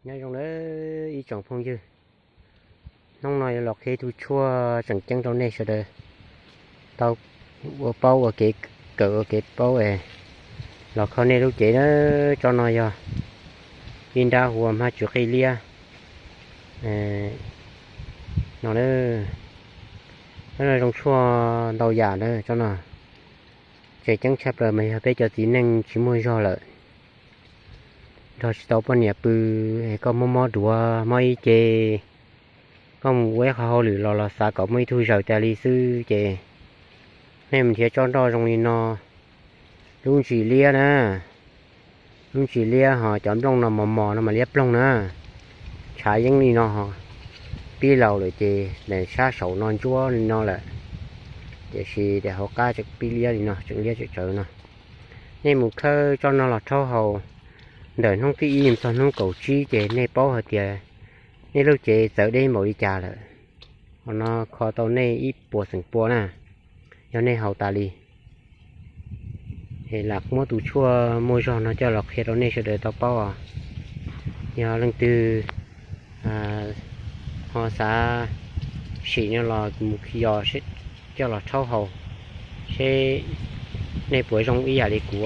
Nyob zoo nawb ib tsoom phooj ywg, hnub no yuav los qhia tus tshuaj tseem ceeb rau nej sawv daws tau ua paub ua kev kawm ua kev paub es los kho nej lub cev na. Tsob no yog ib nrab hu ua hmab tswv qij liab no. Tsob no zoo tshuaj ntau yam na. Tsob no tseem ceeb tshaj plaws mas yog peb cov txiv neej tsis muaj zog lawm, nrog tsis tau poj niam pw, koj mob mob duav mob ib ce, koj mus ua ib qho hauj lwm los los xav kom muaj ib tug zaws tas li xwb ces nej mus nrhiav tsob nroj zoo li no. Lub ntsis liab na, lub ntsis liab ho cov nplooj no mos mos no mas liab ploog na. Tshav yeeb li no ho pib laus lawm ces sab saud no ntsuab li no lawm, tiam sis daim hauv qab tseem pib liab li no, tseem liab tseem tsawv no. Nej mus khawb tsob no los rhaub haus ntawm hnub thib ib txog hnub kaum tsib ces nej paub hais tias nej lub cev txawv deb npaum li cas lawm. Qhov no kho tau nej ib puas xeem pua na, yog nej haus tas li. Es lam muab tus tshuaj muaj zog no coj los qhia rau nej sawv daws tau paub os. Yog leej twg ho xav sim no los mus yos coj los rhaub haus seb nej puas zoo ib yam li kuv.